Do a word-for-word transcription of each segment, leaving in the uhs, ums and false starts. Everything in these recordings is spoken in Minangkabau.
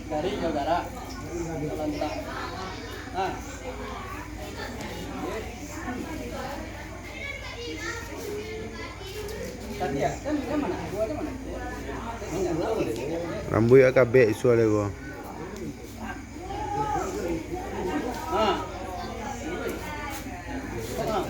Dari saudara. Lantak. Ah. Tadi ya, kan dia mana? Gua aja mana? Rambuik akabek suara gua. Ah. Ah.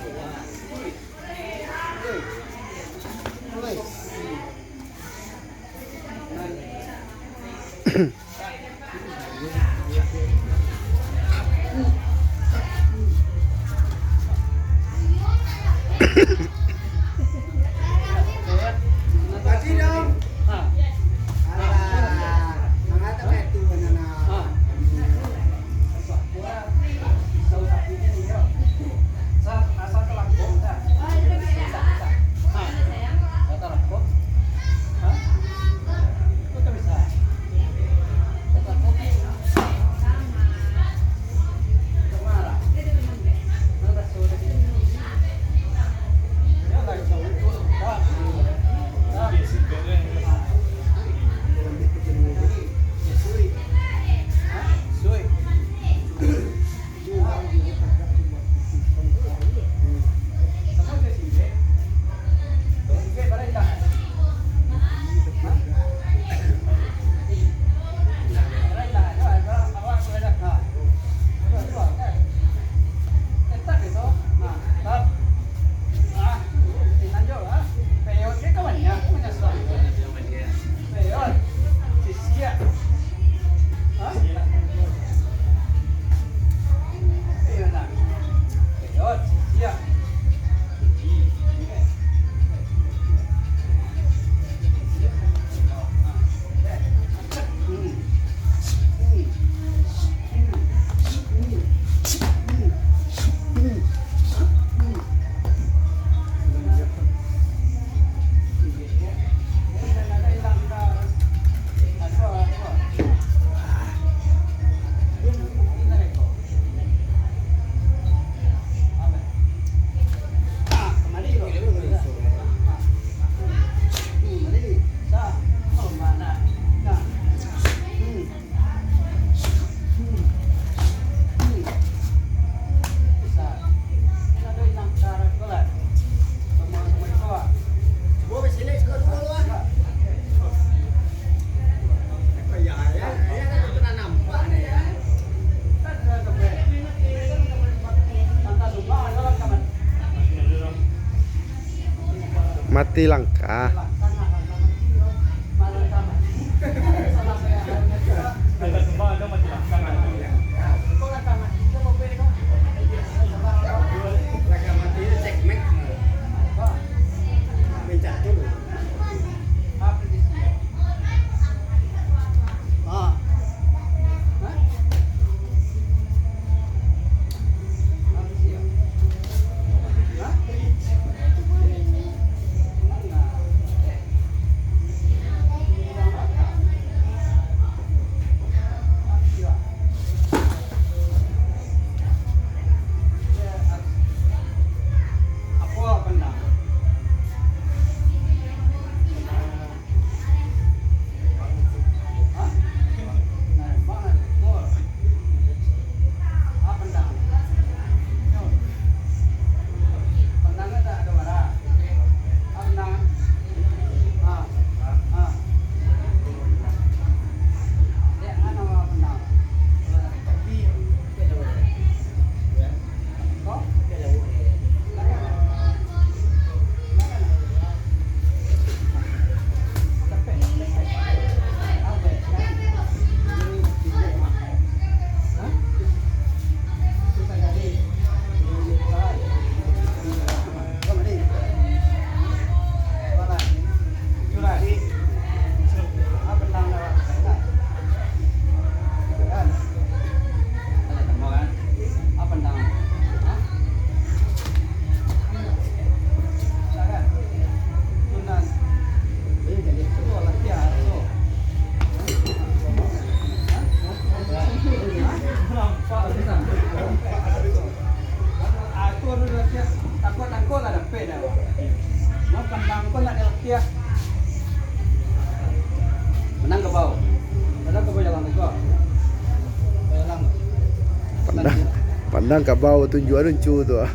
Tilangkah. Pandang, pandang ka bawah, tunjuak runcu tu ah.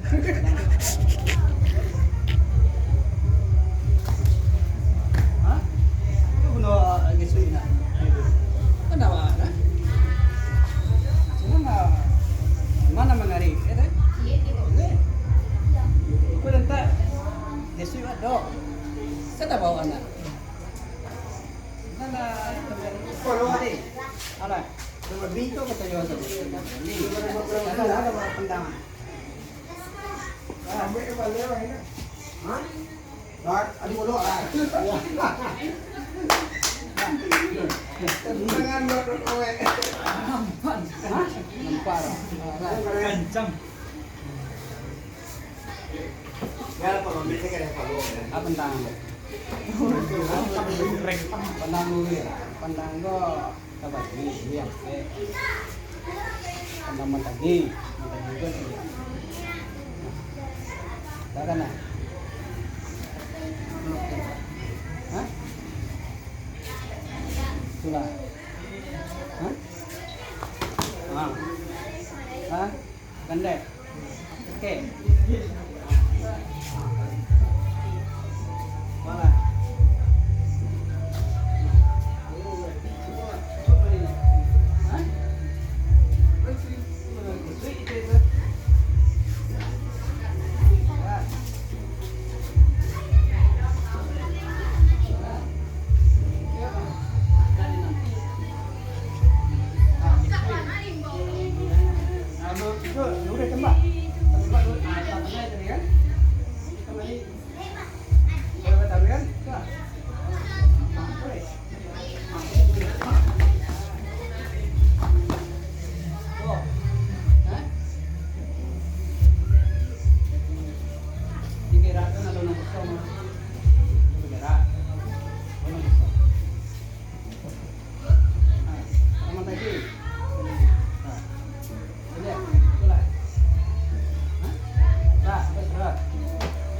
Mana mangari? Aku dentak. Yesus ado. Saya tak bawa anak. Alah. Ada, ada pendang. Hah? Adi bodoh ah. Tangan buat kowek. Nampak. Nampak. Kencang. Apa tentang? Pandang dulu ya. Pandang ko tabagi, iya. Pandang matagi, matagi ko iya. Dah kan, nah? Hah? Itulah. Hah? Hah? Gandai. Oke. Malah.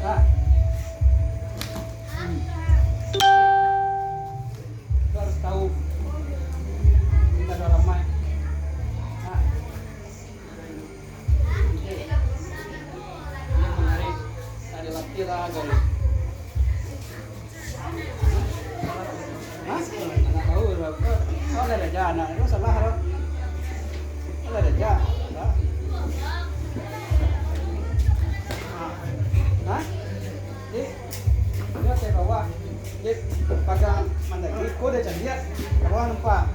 Hah? Harus tahu. Minta doa ramai. Nah. Ini kemarin ada latihan lah, guys. Hah? Nggak tahu, bro. Oh, ada aja anak. Itu salah, bro. Ada aja. Hah? Hah? Di, di hotel, bro. Ko dah candiak, ka bawah nampak.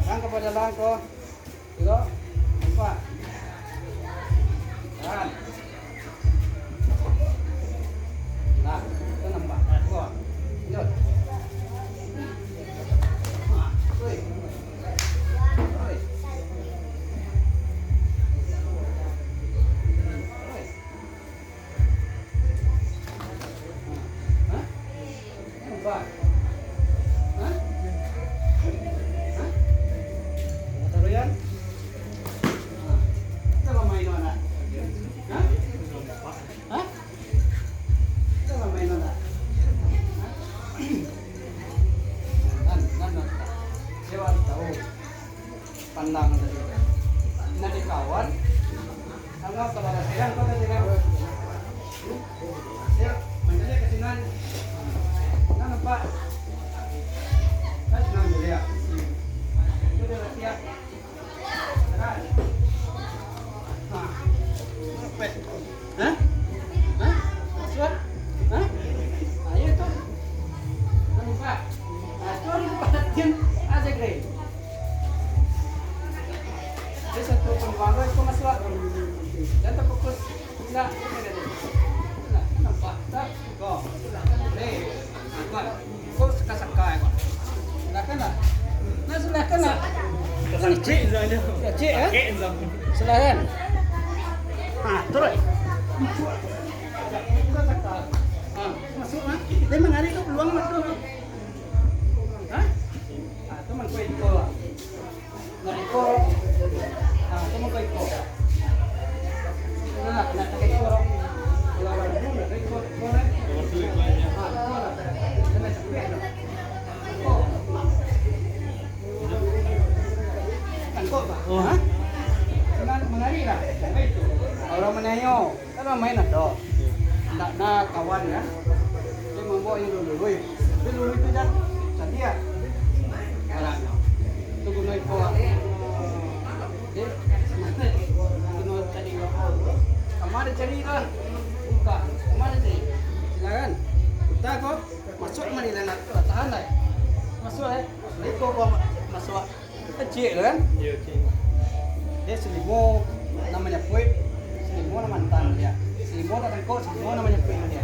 Yang kapado langkah. Tigo, ampat. Tahan. Nah, itu nampak. Tigo. Lanjut. Nah, oi. Oi. Oi. Hah? Nampak? Hah? Hah? Kata Royan? Hah? Kita lah main mana? Hah? Hah? Kita lah main mana? Hah? Nan, nan, nan. Dia baru tahu. Pandang tadi. Nah, di kawan, anggap kalau ada sayang, kau ada sayang. Ya, mancari ke sinan. Nah, nampak. Kan senang dilihat. Itu dia latihan. Kan? Nah. Apa? Hah? Hah? Masuk, ah? Hah? Ayo tu. Nampak? Nah, tu nampak latihan. Ah, saya kira. Jadi, satu pembuangan itu masuk. Jangan terfokus. Enggak, enggak, enggak. Nah, nampak? Tak? Kau. Eh, nampak? Kau seka-seka, kau. Silakan lah. Nah, silakan lah. Kacik. Kacik, ya? Silakan. Ah, terus. Ah, masuk, ah. Dia mangari tu peluang masuk. Hah? Ah, tu mangko iko. Nah, iko. Ah, tu mangko iko. Nah, nah, iko. Kalau orang dulu, nah, iko, iko, nah. Ah, iko lah. Kena capek, nah. Iko. Angkot, Pak. Oh. Hah? Senang mangari lah. Baik tu. Orang mananyo. Kalau main ado. Ndak na kawan kan. Dia mambawa yang lului-lui. Tapi lului tu jan candiak. Galaknyo. Tu guno iko. Jadi, guno tadi. Kama ado cari lah. Buka. Kama ado cari. Silakan. Buka ko. Masuk mari lah nak. Tahan lah. Masuk, eh. Iko ko masuk. Kecil tu kan? Iyo, kecil. Dia salimo namonyo puik, salimo nan mantan dia. Salimo nan tangkok, salimo namonyo puik dia.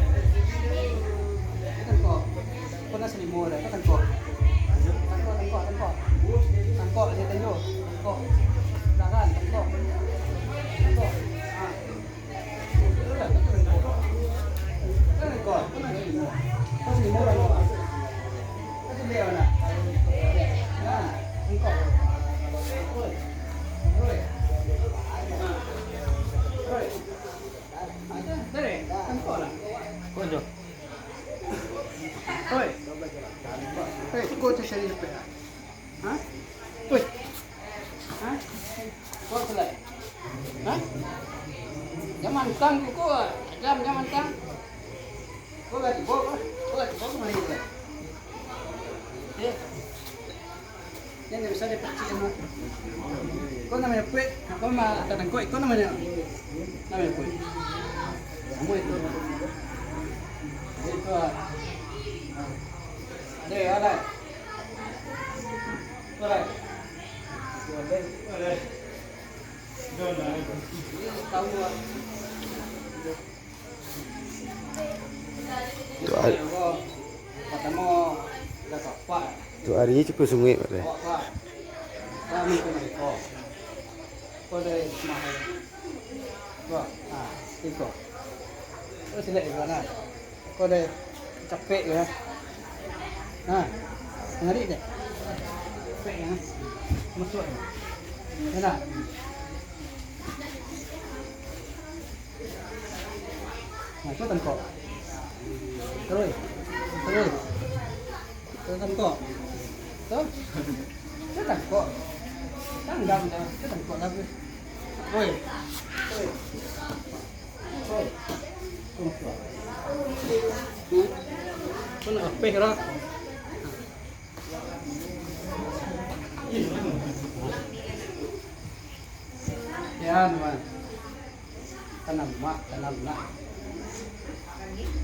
Itu tangkok. Kau nak salimo dia, itu tangkok. Tangkok, tangkok, tangkok. Tangkok dia tanyo. Tangkok. Belakang, tangkok. Tangkok. Ah. Hah? Woi. Hah? Kau selai. Hah? Jangan mantang tu, kau. Jam, jangan mantang. Kau lagi, kau, kau. Kau lagi, kau kemari, kau. Eh. Ini ndak bisa dipercik, mah. Kau namonyo puik, kau mah tangkok, kau namonyo. Namonyo puik. Kamu itu. Itu, ah. Deh, ada. Tu hari, tu hari cukup sungai, Pak, deh. Ko deh, mahal. Ko, ah, iko. Ko silek iko, nah. Ko deh, capek ya. Nah, ngari deh. Capek ya. Masuk ya. Enak. Nah, itu tangkok. Terus. Terus. Itu tangkok. Tuh. Itu tangkok. Tanggang dah. Itu tangkok lagi. Woi. Woi. Woi. Tangkok. Hmm. Kau nak apeh, Rak? Ya, teman. Tanam mak, tanam nak.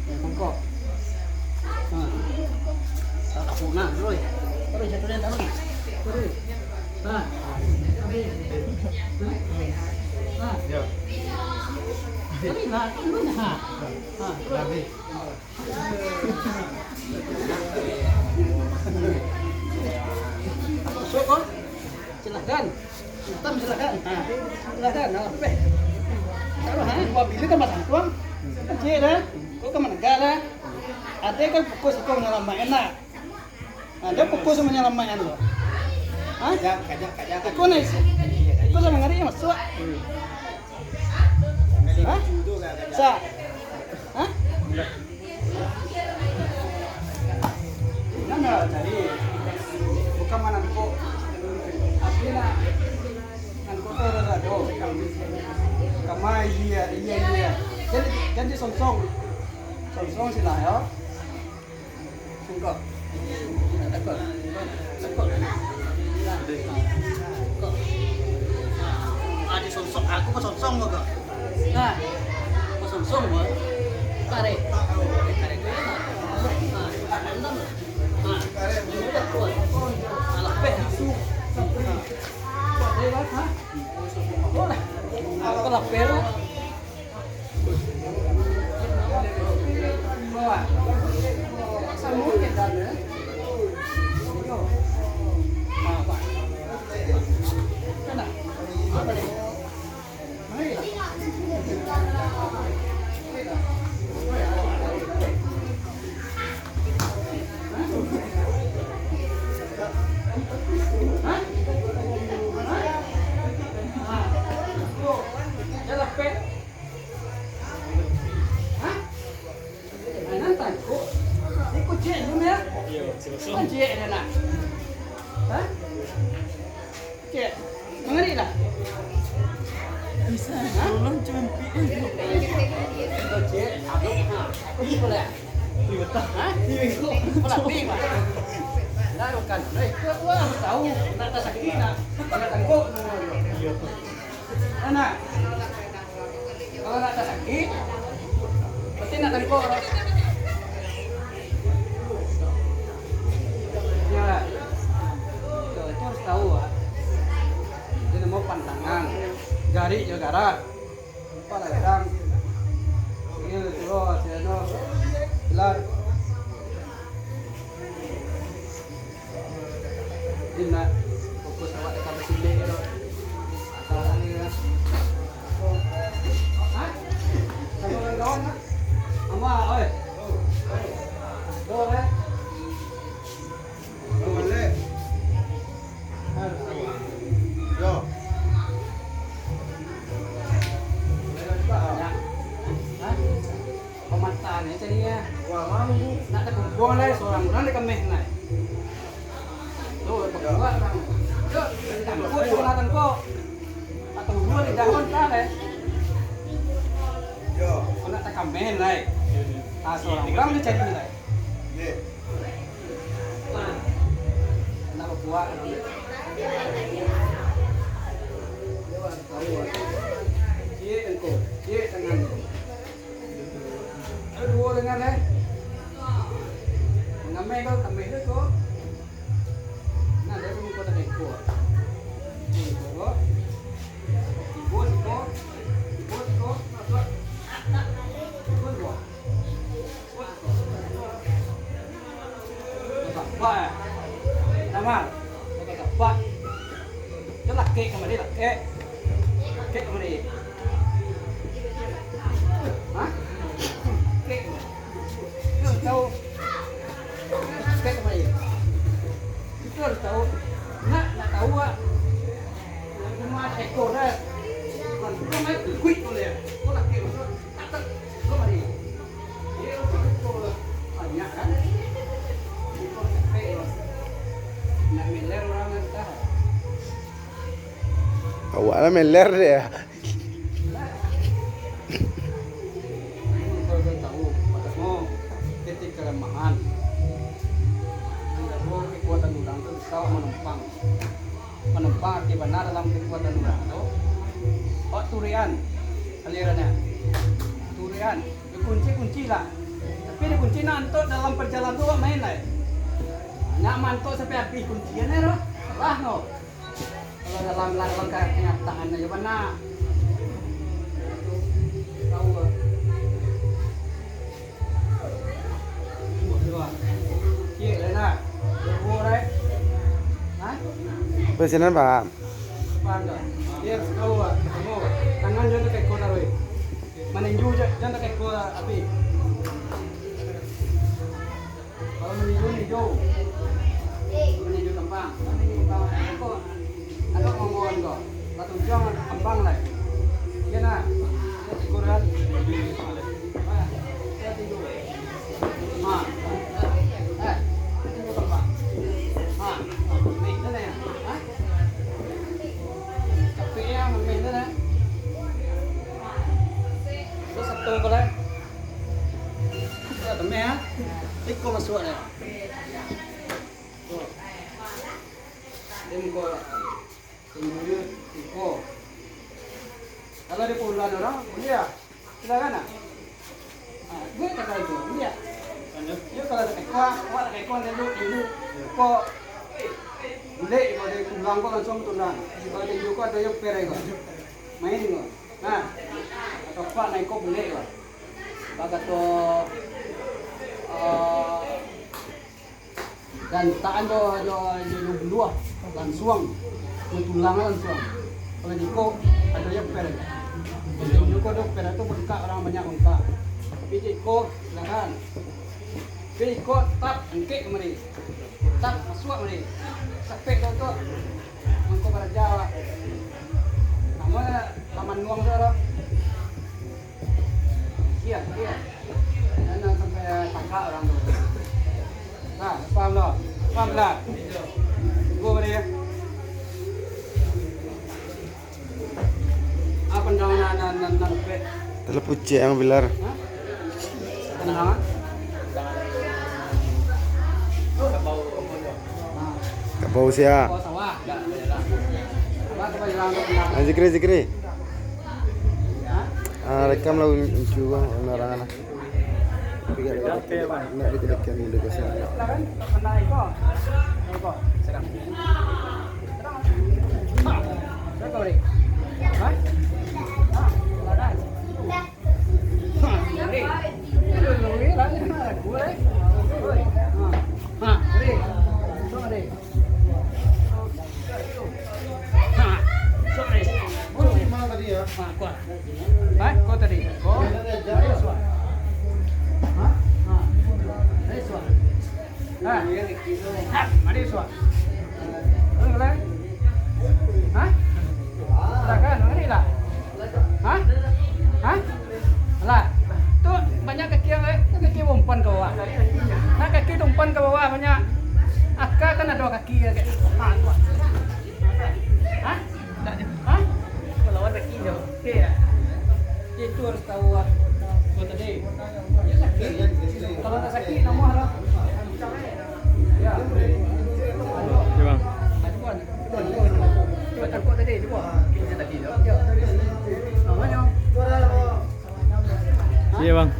Yang bengkok. Ha. Nah, terus. Terus, jatuh dia, taruh. Terus. Nah. Ambil. Nah. Nah. Yo. Tarik lah, taruh lah. Nah. Nah, terus. Habis. Masuk, kok. Silahkan. Hitam, silahkan. Ha, silahkan. Ha, peh. Taruh, ha. Buah bilik kan masang tuang. Kecil dah. Kok ka manegak lah. Ada kan fokus kau menyelamatkan lah. Ha, dia fokus menyelamatkan tu. Ha? Kajak, kajak, kajak. Iko ni. Iko sama ngari masuk. Ha? Sa. Ha? Nan lah tadi. Bukan manangkok. Tapi nak nangkok tu ada sado. Kama iya, iya, iya. Jadi, jadi songsong. Songsong sila yo. Sungkok. Takut. Takut. Takut. Ah, disonsong. Aku basonsong kok. Nah. Basonsong, kok. Tarik. Tarik. Nah. Nah. Udah kuat. Alah, beh. Boleh. Aku lapar. Hah? Nan tangkok. Iko ciek dulu ya. Iyo, silakan. Kan ciek dia nak. Hah? Ciek. Mangari lah. Bisa tolong campik. Iko ciek. Iko lah. Hah? Iko lah, pi, Pak. Lah, bukan. Lah, iko gua tahu. Nak tak sakit nak. Nak tangkok. Iyo. Anak. Kalau nak tasakik, pasti nak tangkok lah. Yo lah. Yo, itu harus tahu, ah. Itu namo pantangan. Garik jo garak. Lupa lah, kadang. Iyo, itu loh, hasilnyo. Jelas. Indak, fokus awak ka basilek tu. Asal ni lah. Hah? Sama kawan-kawan lah. Ama, oi. Dor, eh. Yo. Banyak. Hah? Pamatahan aja cari ya. Wah, mau. Nak takumpul lah, seorang urang di kemeh lah. Tuh, berkuat urang. Yo, tangkok, sekolah tangkok. Atau dua di daun kan, eh? Yo. Kau nak takameh lah. Ah, seorang urang di cari lah. Ye. Nak berkuat. Ciek engkau, ciek tangan. Aduh, duo dengan, eh. Mangameh kau, kameh tu kau. Nah, dia pun kau tak ikut. Ikut kau. Ikut kau. Ikut kau. Ikut kau. Tapak, eh. Tamak. Tapak. Itu lakek kamari, lakek. Lakek kamari. Hah? Lakek kamari. Itu harus tahu. Lakek kamari. Itu harus tahu. Nak, nak tahu, ah. Cuma ekor, eh. Bukan, bukan main kuik boleh. Kau lakek, maksud. Awak lah meler deh. Titik kelemahan. Kekuatan urang tu bisa manumpang. Manumpang arti bana dalam kekuatan urang tu. Awak turian alirannyo. Turian. Dikunci-kunci lah. Tapi dikunci nak antok dalam perjalanan tu awak main lah. Nak mantok sampai habis kuncian, eh, doh. Lah, no. Kalau dalam, dalam kenyataan aja bana. Tahu, eh. Buat dua. Cik, dah nak? Dah buat, eh? Hah? Apa sinan, Pak? Paham tak? Biar tahu, Pak. Kamu, tangan jangan dekat ekor taruh, eh. Maninju je, jangan dekat ekor, api. Kalau maninju, ninju. Maninju kambang. Kalau maninju kambang, eh, kok. Atau ngomong kau. Batu jang kambang lah. Iya nak. Ukuran. Ha. Eh, maninju kambang. Ha. Ni, ni, ni. Ha? Capek ya, ngemeh tu dah. Terus satu kau dah. Dah temeh, ha? Iko masuk dah. Tuh. Dia muka. Dia muka. Iko. Kalau dia puluhan orang, boleh lah. Silakan lah. Ha, buek kata itu, liek. Yo, kalau tak kekuat, awak tak kekuat, tembok, tembok. Kok bulek, kalau dia tulang kok langsung tulang. Kalau tembok kok ada yo per kok. Main kok. Nah, atau pak naik kok bulek kok. Bak kato, eh, Gantaan jo, jo, jo, jo buluah, langsuang, jo tulang langsuang. Kalau jiko, ado jo per. Jiko ado per tu bangkak, urang banyak bangkak. Tapi jiko, silakan. Tapi jiko tap angkek kamari. Tap masuak kamari. Sapek tu, tu. Mangko baraja awak. Namo laman nuang tu ado. Iya, iya. Jangan sampai tagak urang tu. Nah, paham dah? Paham dah? Gua beri ya. Apa pandangan nan, nan, nan, nan, pe? Telah pucek yang bilar. Hah? Pandangan? Kabau sia. Kabau sawah. Apa, apa yang bilang? Ah, zikri, zikri. Ah, rekam lah, uncu bang, larangan lah. Tapi gak ada, nak dikelekan dulu ke sana. Ha, kau tadi. Kau. Ha? Ha. Ha, mari suah. Kau mulai. Ha? Silakan, mari lah. Ha? Ha? Alah, tu banyak kaki yang lain, tu kaki umpan ka bawah. Nah, kaki tu umpan ka bawah banyak. Aka kan ado kaki ya, kayak. Ha, tu. Ha? Ha? Kalau ada kaki dia. Okey ya. Itu harus tahu, ah. Kau tadi. Kalau tak sakit, nama lah. Ya. Ya, bang. Cuba tangkap tadi, cuba. Kita tadi, ya. Namanya. Iya, bang.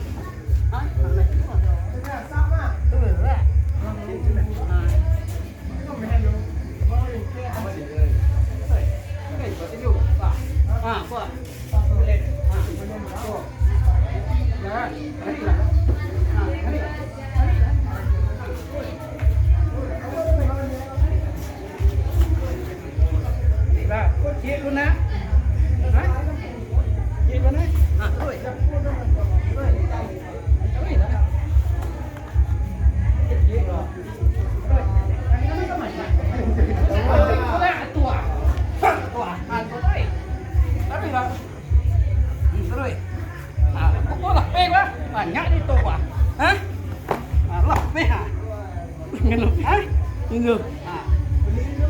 Banyak ni tu, bah. Hah? Ah, lapeh, ha. Hah? Itu. Ha.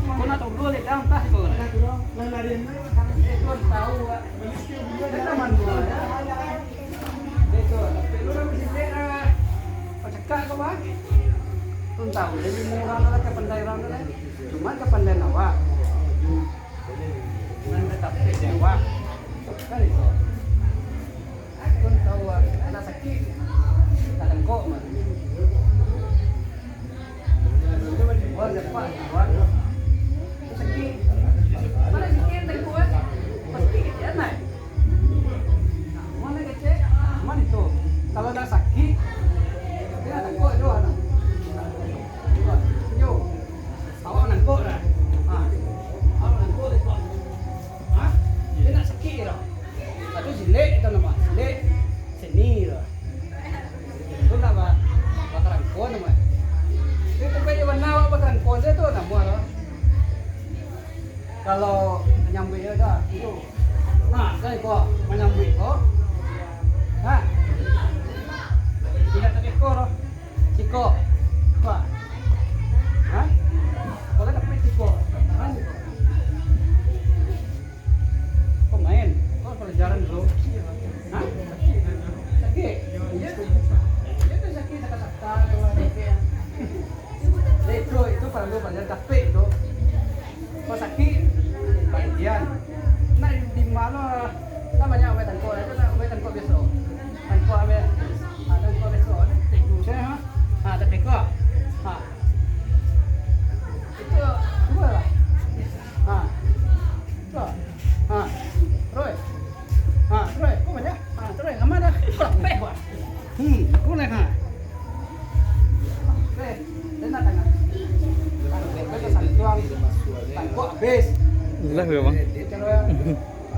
Kau nak togol, dia dah entah kau. Itu tahu, bah. Dia taman tu. Dia tu, tapi lu dah mesti cek, ah. Kau cakap kau, bah. Tu tahu, dia lima orang tu lah, kapandai orang tu lah. Cuma kapandai awak. Nan tatap di awak. Kan itu. Kau tahu, ah, anak sakit. Tak lengkok, mah. Kalau manyambuik yo dah, iyo. Ha, kan ko manyambuik ko. Ha. Indak takeko doh. Siko. Ko. Ha? Ko kan dapek siko. Tangan ko. Ko main. Ko pelajaran dulu. Ha? Sakik? Iyo tu. Iyo tu sakik saka-saka tu. Eh, itu, itu paralu pelajaran dapek tu. Kalau sakik, panitian. Nak di, di mano? Kan banyak obat tangkok, itu nak obat tangkok biaso. Tangkok ambil, ah, tangkok biaso. Tikus, eh, ha? Ha, tangkok. Ha. Itu, dua lah. Ha. Dua. Ha. Terus. Ha, terus. Kau banyak. Ha, terus. Aman dah. Kau lapeh, bah. Hmm, kau naik, ha. Oke, enak kan? Tangkok habis. Lah, ya, Bang.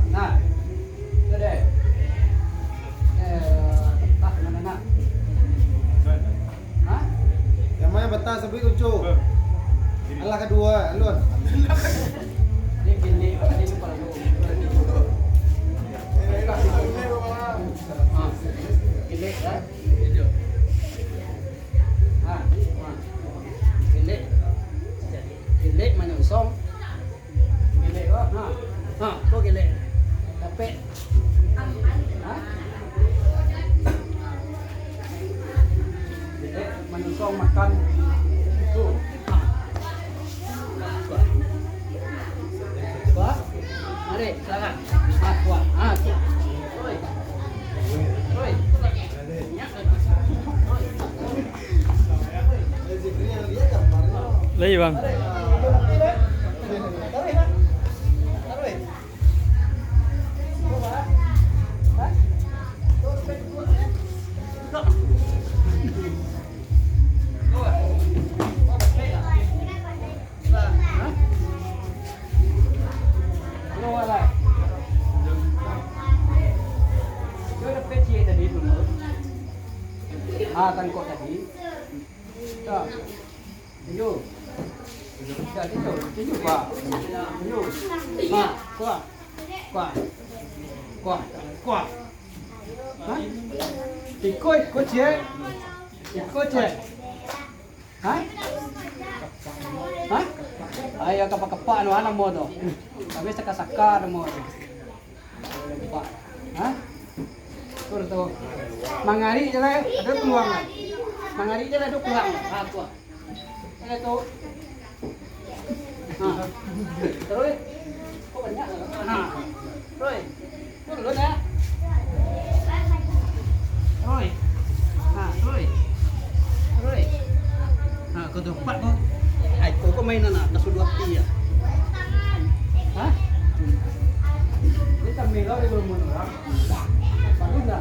Nah, itu deh. Eh, ah, mana nak? Hah? Yang mana batas sampai ujung? Alah, kedua, alun. Dia gini, dia lupa dulu. Ah, gini, ya. Ha, ha. Gelek. Gelek manyonsong. Gelek ko, ha. Ha, ko gelek. Dapek. Ha? Gelek manyonsong makan. Tu. Ha. Kuat. Kuat. Mari, silakan. Ha, kuat. Ha, kuat. Oi. Oi. Lagi, Bang. Ah, tangkok tadi. Dah. Tinju. Dah, tinju. Tinju, Pak. Tinju. Ha, kuat. Kuat. Kuat. Kuat. Ha? Iko, iko, ciek. Iko, ciek. Ha? Ha? Ayo, kepak-kepak no namo tu. Tapi saka-saka namo tu. Ha? Tur tu. Mangarik je lah, ado peluang lah. Mangarik je lah, ado peluang lah. Ha, tu. Ayo tu. Ha. Terus. Kok banyak lah? Ha. Terus. Turun, ya. Oi. Ha, oi. Oi. Ha, kau tu empat kau. Ai, kau, kau main anak, dah sudah api ya. Ha? Dia tak main lah, dia belum menang. Bagus dah.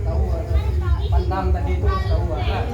Tahu, pandang tadi tu tahu, kan?